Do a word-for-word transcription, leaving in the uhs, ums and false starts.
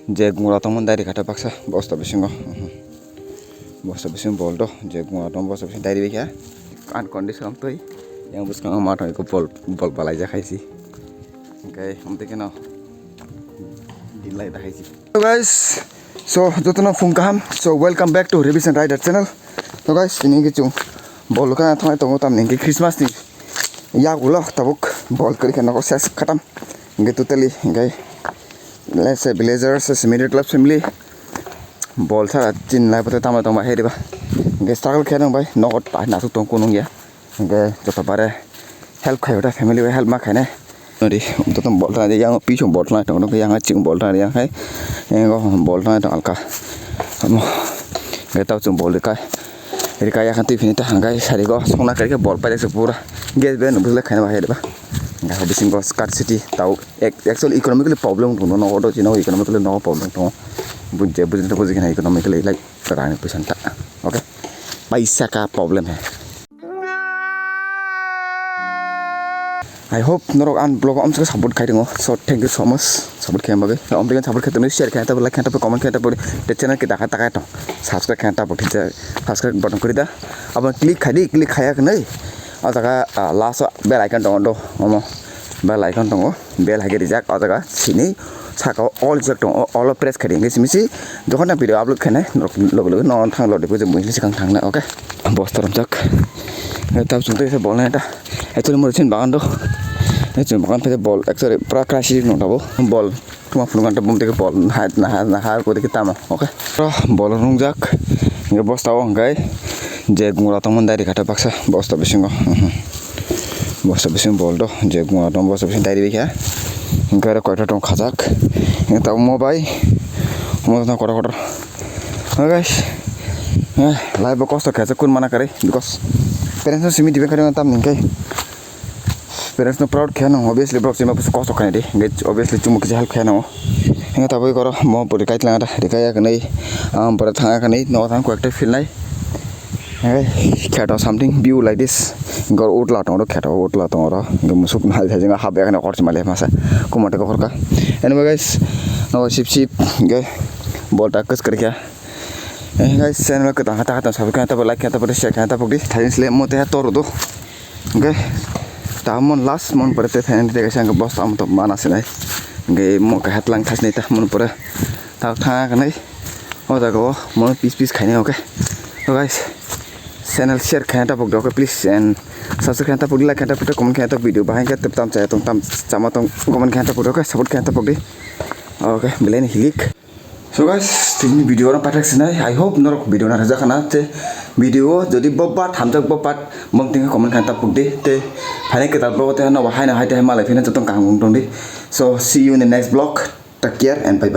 Je gungra tongmani dari kata baksa bosta bisingo. Bosta bisingo bol do, je gungra tong bosta bisingo dari bikha. An condition twi yang bwskango ma thangwi bol, bol balai jak hai si. Hwnkhe amtwi kheno din lai da hai si. So guys, so jotono phung kaham. So welcome back to Revision Rider channel. So guys, tini hwnkhe chwng bol kha thangwi tongo, tamni hwnkhe Christmas ni yak ulo tabuk bol kwrwi khe nogo ses khatam. Hwnkhe totally hwnkhe let's say villagers, let's say middle class family, bol sara chin lai bote tamo tongma heriba. Hwnkhe struggle khe nang bai nogo ta nasuk tong kunung ya. Hwnkhe joto bare help khai ota family bai help ma khainai. Nodi joto bol thang yang pichung bol thang tong yang ching bol thang yang hai. Yang bol thang tong alka. Amo. Hwnkhe tao chwng bol kai. Rika ya khan twi phini ta hangkai sari go songna kari khe bol paijak se pura. Gas bai no bwsle khaina bahai ba. Hwnkhe bisingo scarcity tao ac-, actually economically problem tong no odo chino economically no problem tong. Bujje bujje bujje khana economically like rang puisa ta. Okay. Paisa ka problem hai. I hope norok ang vlog o amsaka support khai tongo. So thank you so much support khe bagwi. Amtwi support khe tongwi share khe tabuk like khe tabuk comment khe tabuk te channel khe dakha dakha tong subscribe khe tabuk thik subscribe button kori da. Abo click khai di, click khaya khnai. O jaga last o bell icon tongo do omo bell icon tongo, bell hai khe rijak o jaga sini. Saka o all rijak tongo, o all o press khaidi hwnkhe simi si jokhon na video upload khainai norok loge loge no thang lodi pujak buini sikang thangnai, okay. Bosta romjak. Tab chwng tei bolnai ta. Actually mo chin bagan do. Chin bagan phe bol actually pura crisis no tabo. Bol tuma phunu kan bom teke bol na ha na ha ko teke tamo, okay. Bol rungjak. Hwnkhe bosta o hwnkhe je gungra tongmani dari kata baksa bosta bisingo. Bosta bising bol do, je gungra tong bosta bising dari bikha. Hwnkhe aro koita tong khajak. Hwnkhe tabuk mo bai. Mo tong kotor kotor. Hwnkhe guys, eh, life bo kosto khe kun mana kari because parents no simi dibe kari tam hwnkhe. Parents no proud khe no obviously borok chima kosto khainai di. Hwnkhe obviously chumuk kisa help khe no. Hwnkhe tabuk oro mo pori kai tlangda rikai ya khnai. Am pore thang khnai no thang koita feel nai. Hey, kheto something view like this. Gor utla tong ro, kheto utla tong ro. Gor musuk nal jajing hab ya kane korchi male masa. Kumate ko korka. Anyway guys, no sip sip ge bol ta kus kar kya. Hey guys, channel ko ta ta ta subscribe ta like ta share ta di. Thain sle mo te to ro do. Ge ta mon last mon pore te thain te ga sang boss ta mo to mana se nai. Ge mo ka hat lang thas nei ta mon pore. Ta tha ka nai. O jaga o mo piece piece khainai, okay. So guys, channel share khaina tapok di, okay, please, and subscribe khaina tapok di, like khaina tapok di, comment khaina tapok di, video bahai khe tam chaya tong tam chama tong comment khaina tapok di, okay, support khaina tapok di. Okay, belai ni hilik. So guys, tini video no pathak sinai. I hope norok video na rajak khana te video jodi bobat hamjak bobat mong ting comment khaina tapok di te phane kita vlog te no bahai na hai te malai phina jotong kaham tong di. So see you in the next vlog. Take care and bye bye.